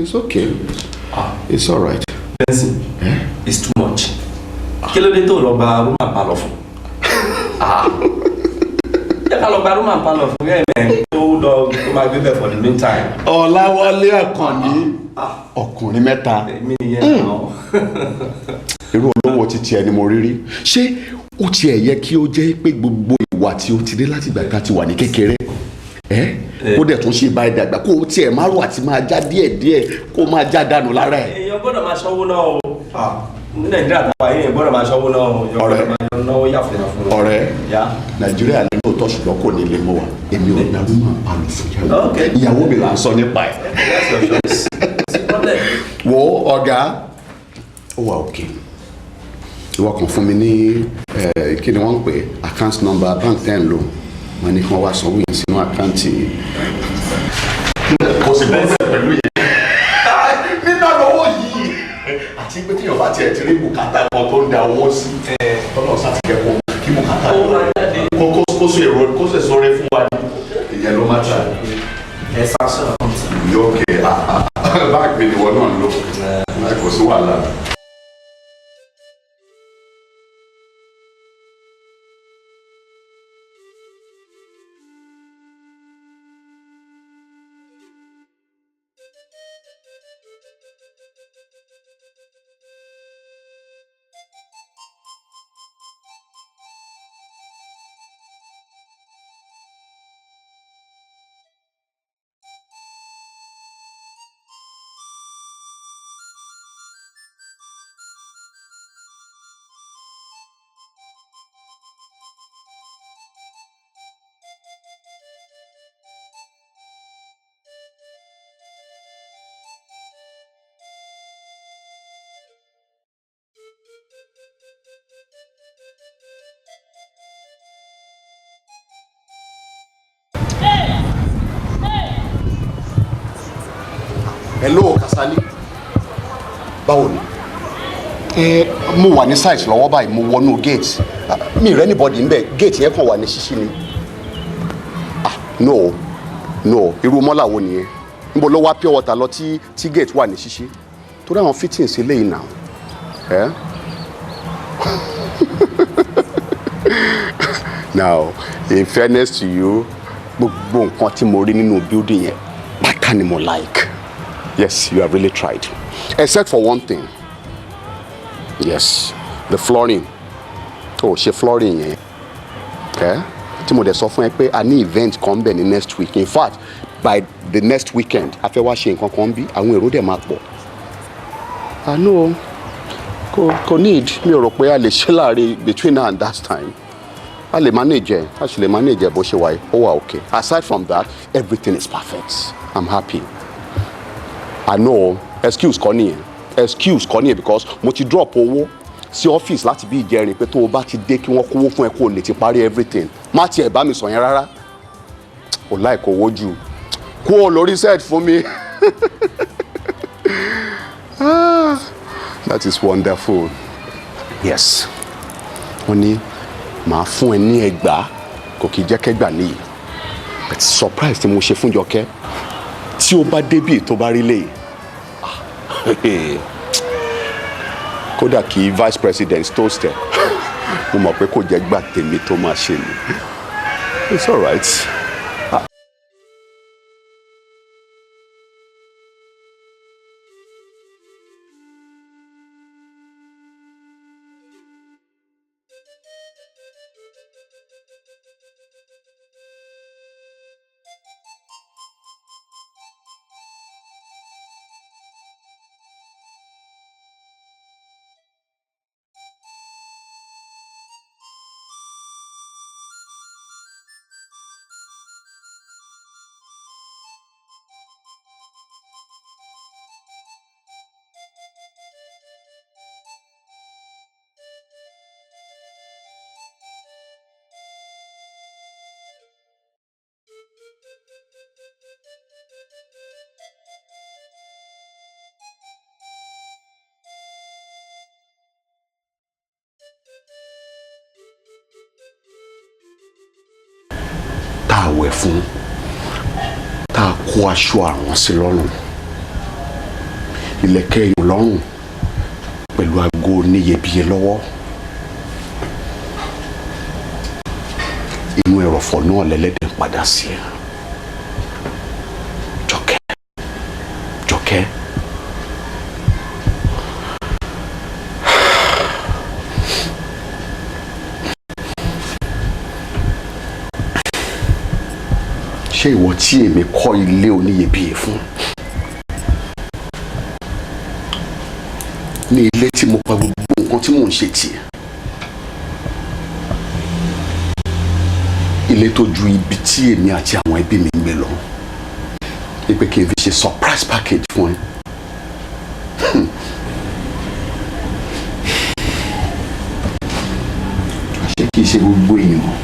It's okay, it's alright. Benson, it's too much. Kí ló dé tó lọ gba room and parlour fún? Ah. Jẹ́ ká lọ gba room and parlour fún yẹn mẹ́ tó lọ tó máa gbé bẹ̀ for the meantime. Ọláwálé Àkànní, ọkùnrin mẹ́ta. Èmi nìyẹn náà. Irú olówó títí ẹni mo rí rí. Ṣé ó tiẹ̀ yẹ kí ó jẹ́ pé gbogbo ìwà tí ó ti dé láti ìgbà tá a ti wà ní kékeré ẹ, kó dẹ̀ tún ṣe bá ẹ dàgbà, kó o tiẹ̀ má rò àti máa já díẹ̀díẹ̀, kó máa já dànù lára ẹ̀? Èèyàn gbọ́dọ̀ máa ṣọ́wó náà o. Ah, ní Nàìjíríà táwa yìí, èèyàn gbọ́dọ̀ máa ṣọ́wó náà o. Èèyàn Ọ̀rẹ́. gbọ́dọ̀ máa náwó yàfùyàfù. Ọ̀rẹ́, Ya. Nàìjíríà ní lóòótọ́, ṣùgbọ́n kò ní lè mọ́ wa. Èmi ò gbà room and parlour fún ìyàwó. Ìyàwó mi là ń sọ nípa ẹ̀. That's your choice. It's a problem. Wo ọ̀gá, ó wà okay. Ìwọ kàn fún mi ní kí ni wọ́n ń pè, account number bank ten lò, wọ́n ní kí wọ́n wá sanwó yẹn sínú account. Kò sí bẹ́ẹ̀ pẹ̀lú yẹn nínú owó yìí, àti pé tíyàn bá tiẹ̀ ti rí bùkátà kan tó ń da owó sí, tọ́lọ̀ sátìkẹ́ kó kí bùkátà kó sọ èrò kó sè sóore fún wa ní ìyẹn ló má ta. Ẹ sá sọ̀rọ̀. Yóò ké báàgì mi ni wọ́n náà ń lò, kò sí wàhálà. Hello, Kasali. Báwo ni? Ẹ mo wà ní site lọ́wọ́ báyìí, mo wọnú gate. Mi rẹ́ anybody ńbẹ̀, gate yẹn kàn wà ní ṣíṣí ni. Ah, no, no, irú mọ́là wo nìyẹn? Níbo ló wá pure water lọ tí gate wà ní ṣíṣí? Torí àwọn fittings eléyìí náà. Eh? Now, in fairness to you, gbogbo nǹkan tí mo rí nínú building yẹn pátá ni mo like. Yes, you have really tried. Except for one thing. Yes, the flooring. Oh, ṣe flooring yẹn. Eh? Tí mo dẹ̀ sọ fún ẹ pé a ní event kan bẹ̀ ní next week. In fact, by the next weekend, a fẹ́ wá ṣe nǹkan kan bí àwọn èrò dẹ̀ máa pọ̀. I know. Kò need, mi ò rò pé a lè ṣe láàrin between now and that time. A lè manage ẹ, a sì lè manage ẹ bó ṣe wà yìí, ó wà okay. Aside from that, everything is perfect. I'm happy. I know, excuse kọ́ nìyẹn, excuse kọ́ nìyẹn, because mo ti drop owó sí ọ́fíìsì láti bí ìjẹrin pé tó o bá ti dé kí wọ́n kówó fún ẹ kó o lè ti parí everything. Má tiẹ̀ bá mi sọ yẹn rárá. O láìkó owó jù. Kú o lórí set fún mi. Ah, that is wonderful. Yes. Wọ́n ní màá fún ẹ ní ẹgbàá, kò kì í jẹ́ kẹ́gbà níyì. But surprise tí mo ṣe fún Jọkẹ́, tí ó bá débì tó bá rí léyìí, kódà kí vice president toast ẹ, mo mọ̀ pé kò jẹ́ gbà tèmi tó máa ṣe ni. It's all right. Tá a wẹ̀ fún, tá a kó aṣọ àrùn sí lọ́rùn, ìlẹ̀kẹ̀ èèyàn lọ́rùn pẹ̀lú aago oníyebíye lọ́wọ́, inú ẹrọ̀fọ̀ náà lẹ́lẹ́dẹ̀ ń padà sí ẹ. Jọkẹ́, Jọkẹ́. Ṣé ìwọ tí èmi kọ́ ilé oníyebíye fún, ní ilé tí mo pa gbogbo nǹkan tí mò ń ṣe tì, ilé tó ju ibi tí èmi àti àwọn ẹbí mi ń gbé lọ, ní pé kí n fi ṣe surprise package fún ẹ? Ṣé kìí ṣe gbogbo èèyàn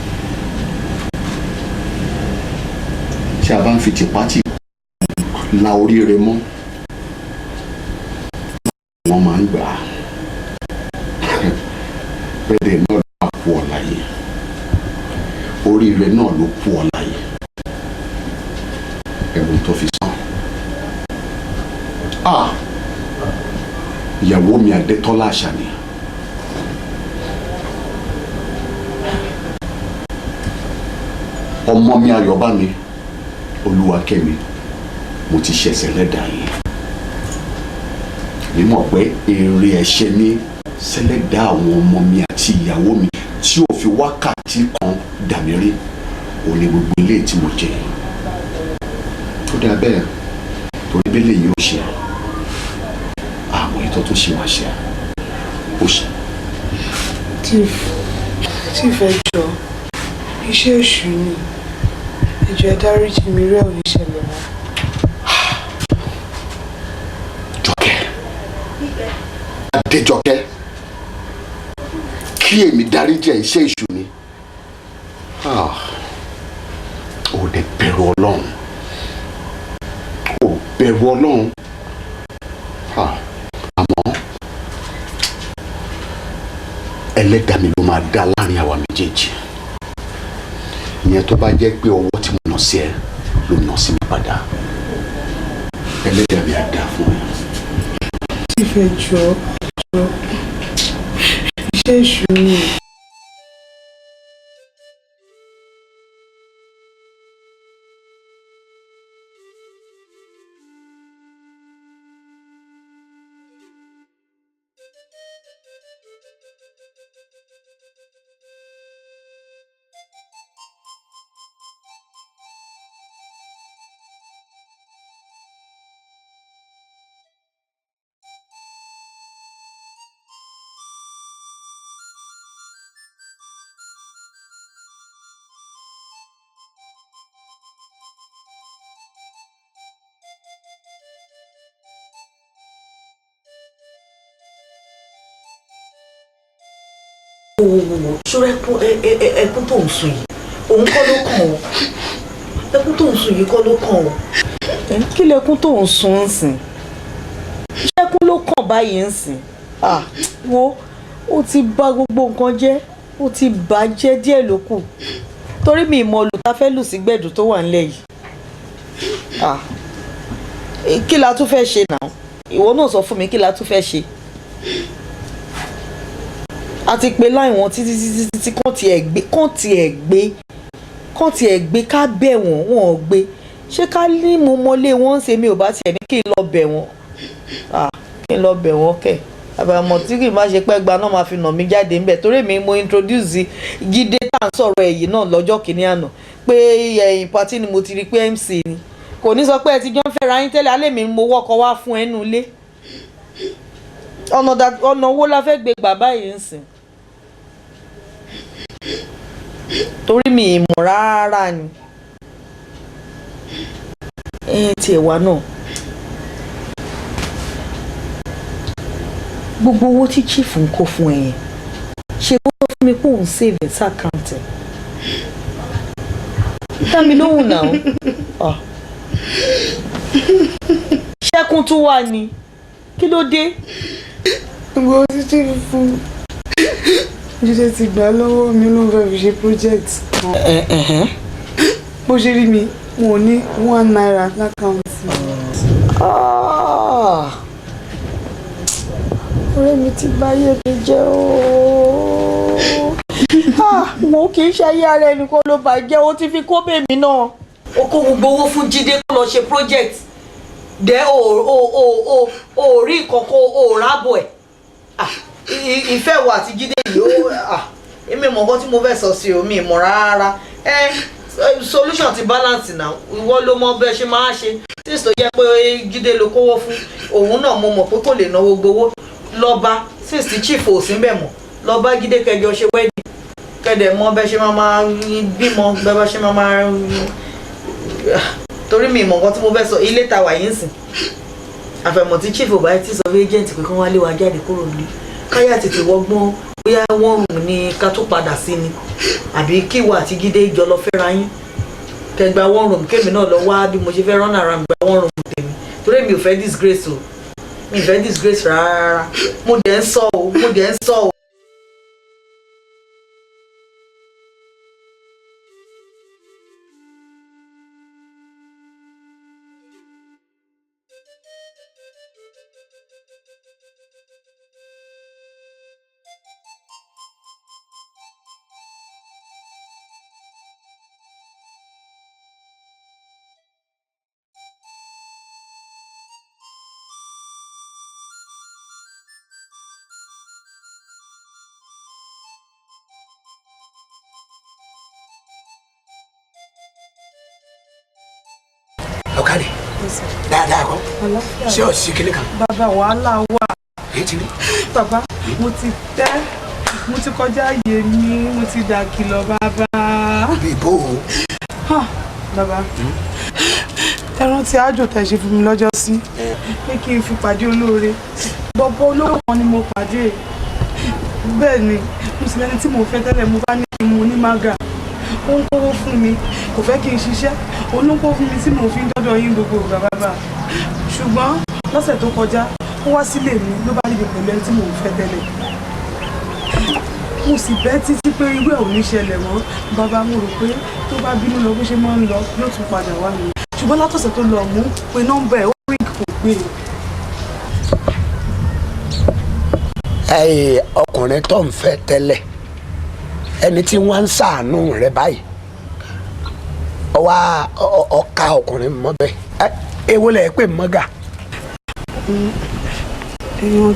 tí a bá ń fi tìpátì la oríire mọ́ wọ́n máa ń gbà á? Bẹ́ẹ̀ dẹ̀ náà ló kú ọ láyé, oríire náà ló kú ọ láyé, ẹ̀wọ̀n tó fi sàn. Ah, ìyàwó mi Adétọ́lá Àṣàní. Ọmọ mi Ayọ̀bámi Olúwakẹ́mi, mo ti ṣẹ̀ṣẹ̀ lẹ́dàá yìí. Mi mọ̀ pé èrè ẹ̀ṣẹ̀ mi sẹ́lẹ̀dá àwọn ọmọ mi àti ìyàwó mi tí ò fi wákàtí kan dà mí rí, òun ni gbogbo ilé tí mo jẹ. Tó dáa bẹ́ẹ̀, torí bẹ́lẹ̀ yìí ó ṣe àwọn ètò tó ṣe wá ṣe ó ṣe. Chief, Chief, ẹ jọ̀ọ́, iṣẹ́ èṣù ni. Ẹ jọ̀ọ́, ẹ dáríjì mi, rẹ́ ò ní ṣẹlẹ̀ mọ́. Jọkẹ́, Adéjọkẹ́, kí èmi dáríjì ẹ̀, iṣẹ́ èṣù ni? Ah, ó dẹ̀ bẹ̀rù Ọlọ́run, ó bẹ̀rù Ọlọ́run. Ẹlẹ́dàá mi ló máa dá láàrin àwa méjèèjì. Ìyẹn tó bá jẹ́ pé ọwọ́ tí mo nà sí ẹ ló nà sí mi padà, ẹlẹ́dàá mi á dá fún ẹ. Chief, ẹ jọ̀ọ́, jọ̀ọ́, iṣẹ́ èṣù ni. Wo ṣọ́rọ́, ẹkún ẹkún tó ń sun yìí, òun kọ́ ló kàn ó. Ẹkún tó ń sun yìí kọ́ ló kàn ó. Kí lẹkún tó ń sun ń sìn? Ṣẹ́kún ló kàn báyìí ń sìn? Ah, wo, ó ti bà gbogbo nǹkan jẹ́, ó ti bà á jẹ́. Díẹ̀ ló kù, torí mi ìmọ̀ olùta fẹ́ lù sí gbẹ̀dù tó wà nílẹ̀ yìí. Ah, kí la tún fẹ́ ṣe náà? Ìwọ náà sọ fún mi, kí la tún fẹ́ ṣe? A ti pe láì wọn títí títí títí, kàn tiẹ̀ gbé, kàn tiẹ̀ gbé, kàn tiẹ̀ gbé, ká bẹ̀ wọ́n, wọ́n ò gbé. Ṣé ká ní mo mọlé wọn ń ṣe? Mi ò bá tiẹ̀ ní kí n lọ bẹ̀ wọ́n. Ah, kí n lọ bẹ̀ wọ́n kẹ̀? Àbàmọ̀ tí kì í má ṣe pẹ́ gba náà máa fi nà mí jáde ńbẹ̀, torí mi mo introduce Jídé tá à ń sọ̀rọ̀ ẹ̀yìn náà lọ́jọ́ kìíní àná pé ẹ̀yìn party ni mo ti rí pé MC ni. Kò ní sọ pé ẹ ti jọ ń fẹ́ra yín tẹ́lẹ̀. Alẹ́ mi mo wọ́kọ̀ wá fún ẹnu ilé. Ọ̀nà owó la fẹ́ gbé gbà báyìí ń sìn? Torí mi ì mọ̀ rárá ni. Ẹ tiẹ̀ wá náà, gbogbo owó tí chief ń kó fún ẹ yẹn, ṣe bó sọ fún mi pé òun save ẹ̀ sí account ẹ̀? Dá mi lóhùn náà. Ah. Ṣẹ́kún tún wà ní, kí ló dé? Gbogbo títí fún Jídé ti gbà lọ́wọ́ mi, ló ń fẹ́ fi ṣe project kan. Bó ṣe rí mi, mo ò ní ₦1 l'account. Ah. Ọ̀rẹ́ mi ti báyé mi jẹ́ ooo. Ah, wo, kì í ṣe ayé ara ẹnìkan ló bàjẹ́, ó ti fi kó bèmí náà. Ó kó gbogbo owó fún Jídé kó lọ ṣe project dẹ́, o ò rí nǹkan kan, o ò rábọ̀ ẹ̀. Ah, ìfẹ́ wo àti Jídé yìí ó? Ah, èmi mọ̀ nǹkan tí mo fẹ́ sọ sí o, mi mọ̀ rárá. Ẹ solution ti balance náà, ìwọ ló mọ bẹ́ẹ̀ ṣe máa ṣe. Since tó jẹ́ pé Jídé ló kówó fún òun náà, mo mọ̀ pé kò lè náwó gbowó lọ́ba. Since tí chief ò sí ń bẹ̀ mọ̀, lọ́ba Jídé, kẹjọ ṣe wedding, kẹdẹ̀ mọ bẹ́ẹ̀ ṣe máa máa bímọ, bẹ́ẹ̀ ṣe máa máa, torí mi mọ̀ nǹkan tí mo fẹ́ sọ. Ilé ta wà yín sìn, àfẹ̀mọ̀ tí chief ò bá ti sọ fún agent pé kán wá lé wa jáde kúrò nílé, káyà tètè wọgbọ́n, bóyá wọ́n rùn ní ká tó padà sí ni, àbí kíwà àti Jídé jọ lọ fẹ́ra yín, kẹgbà one room, kémi náà lọ wá bí mo ṣe fẹ́ run around gba one room tèmi, torí mi ò fẹ́ disgrace o, mi ò fẹ́ disgrace rárá. Mo dẹ̀ ń sọ o, mo dẹ̀ ń sọ o. Ọ̀kadì dáadáa kọ́, ṣé ọ̀ sí kíní kan? Bàbá, wàhálà wà. Èyí ti rí. Bàbá, mo ti tẹ́, mo ti kọjá àyè mi, mo ti dà kìlọ̀, bàbá. Bí bó o? Ah, bàbá, ẹ rántí àjò tẹ́ ṣe fún mi lọ́jọ́ sí pé kí n fi pàdé olóore? Bọ̀bọ̀ olówó kan ni mo pàdé. Bẹ́ẹ̀ ni, mo sì lẹ́ni tí mo fẹ́ tẹ́lẹ̀. Mo bá ní kí n mu ní mága, ó ń kówó fún mi, kò fẹ́ kí n ṣiṣẹ́, òun ló ń kó fún mi tí mo fi ń dọ́dọ̀ yín gbogbo ìgbà, bàbá. Ṣùgbọ́n lọ́sẹ̀ tó kọjá, ó wá sílé mi, ló bá rí mi pẹ̀lú ẹni tí mo fẹ́ tẹ́lẹ̀. Mo sì bẹ́ títí pé irú ẹ̀ ò ní ṣẹlẹ̀ mọ́. Bàbá, mo rò pé tó bá bínú lọ bó ṣe máa ń lọ, yóò tún padà wá mi. Ṣùgbọ́n látọ̀sẹ̀ tó lọ, mú pé nọ́mbà ẹ̀, ó ring, kò gbé e. Ẹ ọkùnrin tó ń fẹ́ tẹ́lẹ̀, ẹni tí wọ́n ń ṣàánú rẹ̀ báyìí, ọwọ́ ọ̀ka ọkùnrin mọ́ bẹ́ẹ̀. Ẹ èwo lẹ̀ pé mọ́gà? Èèyàn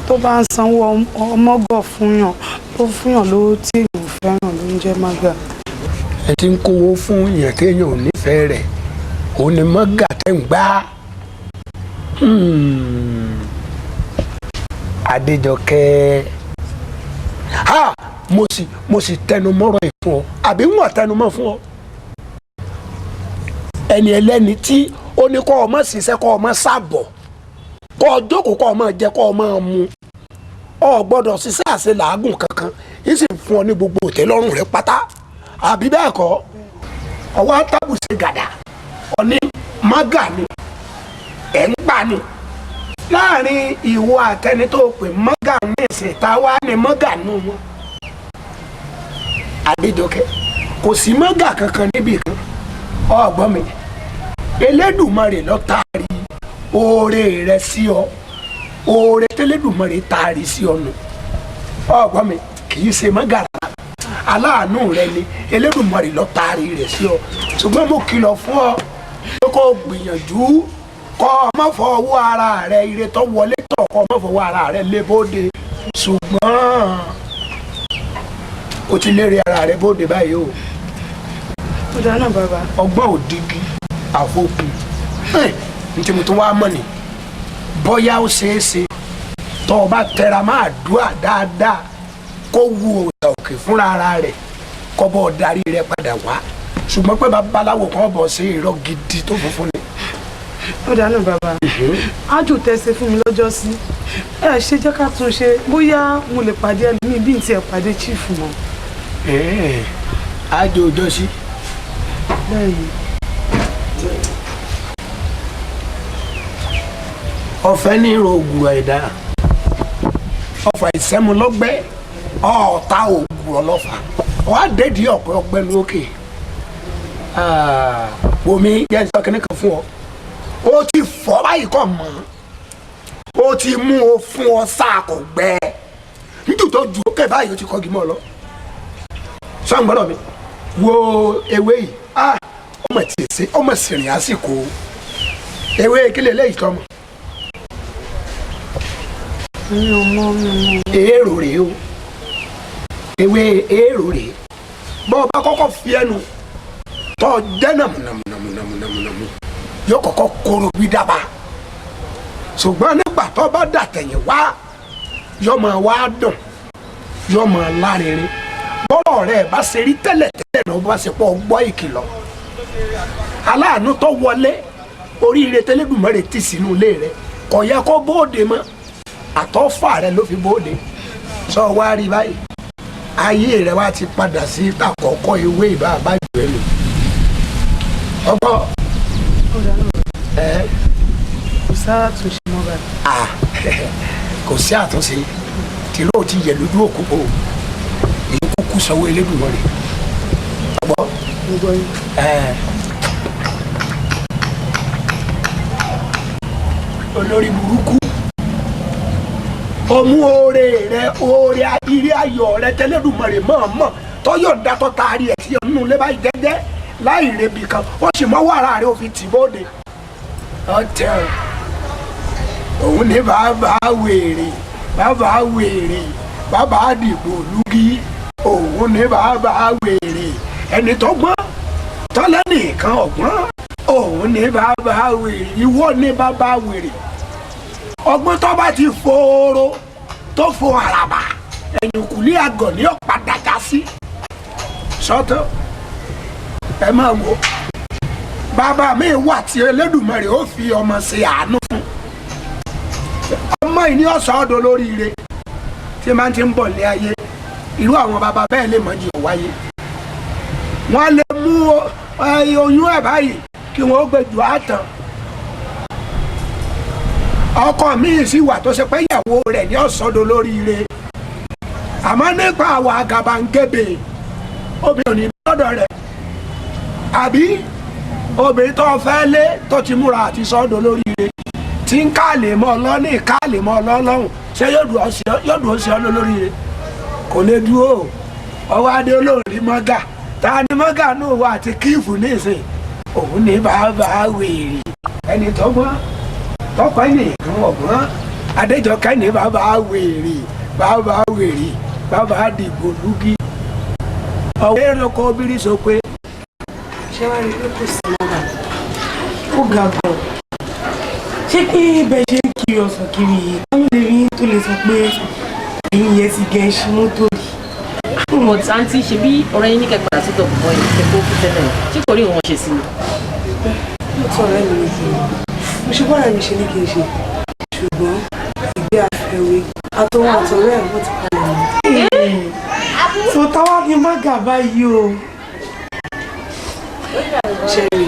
tó bá ń sanwó ọmọgọ̀ fún yàn, tó fún yàn lówó tí èèyàn ò fẹ́ràn, ló ń jẹ́ mága. Ẹ ti ń kówó fún yàn téèyàn ò nífẹ̀ẹ́ rẹ̀, òun ni mọ́gà tẹ́ ń gbá. Adéjọkẹ́, ha, mo sì tẹnu mọ́rọ̀ ẹ̀ fún ọ, àbí ń wọ̀n tẹnu mọ́ fún ọ? Ẹni ẹlẹ́ni tí ó ní kọ́ ọmọ ṣiṣẹ́, kọ́ ọmọ sábọ̀, kọ́ ọ jókòó, kọ́ ọmọ jẹ, kọ́ ọmọ mu, ọ gbọ́dọ̀ ṣiṣẹ́ àṣẹ làágùn kankan, yìí sì fún ọ ní gbogbo òtẹ́lọ́rùn rẹ pátá, àbí bẹ́ẹ̀ kọ́? Ọwọ́ àtàbùsẹ̀ gàdà ọ̀ní mágà ni ẹ̀ ń gbà ni láàrin ìwọ àtẹni tó pè mọ́gà ní ìsìn, tá a wá ní mọ́gà nù wọn. Adéjọkẹ́, kò sí mọ́gà kankan níbì kan. Ọgbọ́n mi, Elédùmarè ló taari oore rẹ sí ọ. Oore tẹlẹ́dùmarè taari sí ọ nù. Ọgbọ́n mi, kì í ṣe mọ́gà rárá, aláàánú rẹ ni. Elédùmarè ló taari rẹ sí ọ. Ṣùgbọ́n mo kìlọ̀ fún ọ pé kó o gbìyànjú kọ́ ọ má fọwọ́ ara rẹ ire tó wọlé tọ̀, kọ́ ọ má fọwọ́ ara rẹ lé bóde. Ṣùgbọ́n o ti lérè ara rẹ bóde báyìí o. Ó dáná, bàbá. Ọgbọ́n òdigi àfokùn ẹ̀ ní tí mo tún wá mọ̀ ni, bóyá ó ṣeé ṣe tó o bá tẹra máa dúà dáadáa, kó wu òòṣà òkè fúnra ara rẹ̀, kó bọ́ darí rẹ padà wá. Ṣùgbọ́n pé babaláwo kan bọ̀ sí, irọ́ gidi tó funfun ni. Ó dáná, bàbá. Ájò tẹsẹ fún mi lọ́jọ́ sí, ẹ ṣe jẹ́ ká tún ṣe, bóyá mo lè pàdé ẹlòmíì bí n tiẹ̀ pàdé chief mọ́. Ájò ọjọ́ sí? Bẹ́ẹ̀ni. Ọ̀fẹ́ ní ìrò ògùrọ̀ ẹ̀dá, ọ̀fà ìsẹ́mulọ́gbẹ́, ọ̀ọ́ta ògùrọ̀ lọ́fà wàá dédìí ọ̀pẹ ọgbẹ́ lókè. Wòmí, jẹ́ nsọ kìnnì kan fún ọ. O ti fọ́ báyìí kọ́ mọ́, o ti mú o fún ọ sáà kò gbẹ nítorí tó ju ókè báyìí, o ti kọ́gi mọ́ ọ lọ. Sọ́n gbọ́dọ̀ mi wo ewé yìí. Ọmọ tí ì ṣe ọmọ sìnrìn àsìkò ewé kílẹ̀ lẹ́yìn tọmọ. Mi ò mọ, mi ò mọ. Èèrò rèé o, ewé èèrò rèé. Bọ́ ọ bá kọ́kọ́ fi ẹnu tọ́ jẹ́ nàmúnàmúnàmúnàmúnàmú, yóò kọ́kọ́ kóró bí dábàá. Ṣùgbọ́n nígbà tó bá dàtẹ̀yìn wá, yóò máa wá dùn, yóò máa lárinrin. Bọ́rọ̀ rẹ̀ bá ṣe rí tẹ́lẹ̀ tẹ́lẹ̀ náà, bá ṣe pọ̀ gbọ́ ìkìlọ̀, aláàánú tó wọlé, oríire tẹ́lẹ̀dùmarè tì sínú ilé rẹ̀, kò yẹ kó bóde mọ́. Àtọ́fà rẹ̀ ló fi bóde. Sọ wá rí báyìí, ayé rẹ̀ wá ti padà sí àkọ́kọ́ ewé ìbá àbájọ ẹ̀ lò ọgbọ́n. Ó dáná. Ẹ. Kò sáà túnṣe mọ́ báyìí? Ah, kò sí àtúnṣe. Tìró ti yẹ lójú òkú o, èyí kúkú sanwó Elédùmarè ọgbọ́n. Mo gbọ́ yín. Ẹ olórí burúkú, ọmú oore rẹ, oore ire ayọ̀ rẹ tẹlẹ́dùmarè mọ̀ọ́mọ̀ tọ́yọ̀ dátọ́ taari ẹ̀ sí ọ̀nù lé báyìí jẹ́jẹ́ láì rebi kan, ó sì mọ́wọ́ ara rẹ̀ ó fi tì bóde. Ọ̀tẹ̀ òun ní bàbá wèrè, bàbá wèrè, bàbá àdìgbò lùgì, òun ní bàbá wèrè. Ẹni tó gbọ́n tọ́lẹ́ nìkan ọ̀gbọ́n, òun ní bàbá wèrè. Ìwọ ní bàbá wèrè. Ọgbọ́n tó bá ti fòòró tó fò àràbà, ẹ̀yìnkùlé àgọ̀ ní ọ̀padà já sí sọ́tọ̀. Ẹ máa wo bàbá mi wà tí Elédùmarè ó fi ọmọ ṣe àánú fún ọmọ yìí ní ọ̀sán ọ̀dọ̀ lóríire tí máa ti ń bọ̀ lé ayé. Irú àwọn bàbá bẹ́ẹ̀ lè mọ̀ jù wáyé, wọ́n lè mú oyún ẹ̀ báyìí kí wọ́n ó gbé jù àtàn. Ọkọ mi sì wà tó ṣe pé ìyàwó rẹ̀ ní ọ̀sọ́dọ̀ lóríire. Àmọ́ nípa àwọn àgàbàǹgebè, obìnrin ò ní lọ́dọ̀ rẹ̀, àbí obìnrin tó fẹ́ lé tó ti múra àti sọ́dọ̀ lóríire tí ń káàlè mọ́ ọlọ́ní káàlè mọ́ ọlọ́lọ́hùn, ṣé yóò dùn ó sí ọ lóríire? Kò lè dúró. Ọwọ́ adé olóòrí mọ́gà. Ta ni mọ́gà náà wà àti kíìfù nísìn? Òun ní bàbá wèrè, ẹni tó gbọ́n tọkọ ẹni ìkan ọ̀gbọ́n. Adéjọkẹ́ ní bàbá wèrè, bàbá wèrè, bàbá dìgbò lúgí. Ọwọ́ èrò kọ obìnrin sọ pé. Ṣé wàá rí i pé kò sí mọ́gà? Ó ga gan. Ṣé pé bẹ́ẹ̀ ṣe ń kiri ọ̀sán kiri yìí, táwọn lè rí tó lè sọ pé ẹ̀yìn yẹn ti gẹ̀ ṣe mọ́tò rí? But àǹtí, ṣe bí ọ̀rẹ́ yín ní kẹ́ padà sọ́dọ̀ bọ̀ yìí kẹ́ kó fún tẹ́lẹ̀, ṣé kò rí òun ṣe sí ni? Lóòótọ́, ọ̀rẹ́ mi ní kí n mo ṣe bọ́ọ̀rẹ́ mi ṣe ní kí n ṣe, ṣùgbọ́n ìgbé àfẹ́wé àtọwọ́ àtọ̀rẹ́ ẹ̀ wọ́n ti palẹ̀ mọ́. So táwa ni mága báyìí o. Ṣẹ̀rì,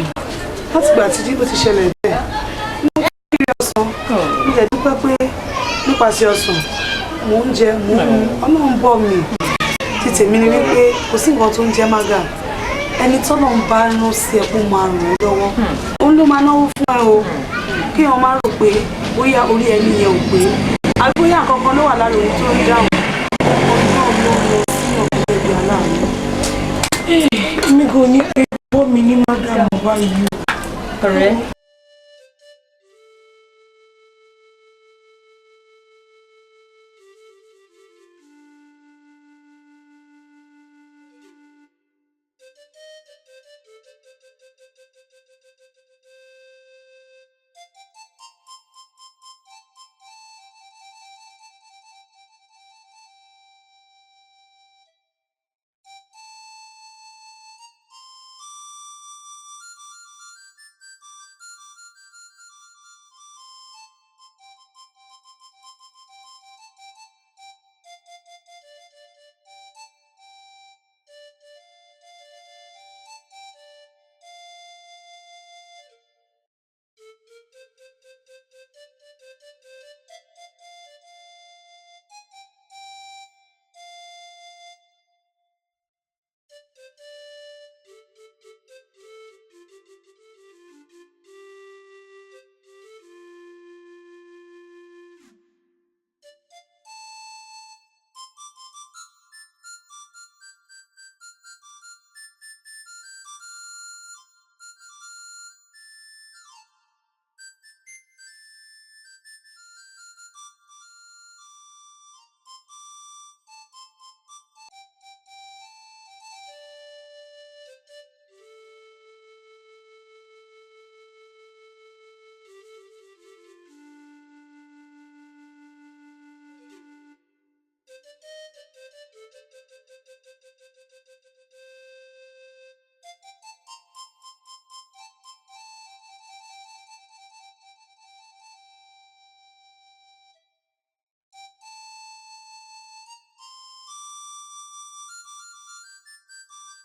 látìgbà tí dípò ti ṣẹlẹ̀ bẹ́ẹ̀, mo kiri ọsàn, mo lè dúpẹ́ pé nípasẹ̀ ọsàn mò ń jẹ, mò ń mu, Ọlọ́run bọ̀ mí. Ti tèmi ni wípé kò sí nǹkan tó ń jẹ́ mága. Ẹni tọ́lọ̀ ń bá rán sí ẹ kó máa ràn ẹ́ lọ́wọ́, òun ló máa náwó fún ẹ o. Kí wọn má rò pé bóyá orí ẹni yẹn ò pé, àbí bóyá nǹkan kan ló wà lára òun tó ń dáhùn. Ọlọ́run ló lọ sí ọ̀gbìn ẹbí aláàánú. Èmi kò ní pé bọ́ mi ní mága mọ́ báyìí o. Ọ̀rẹ́.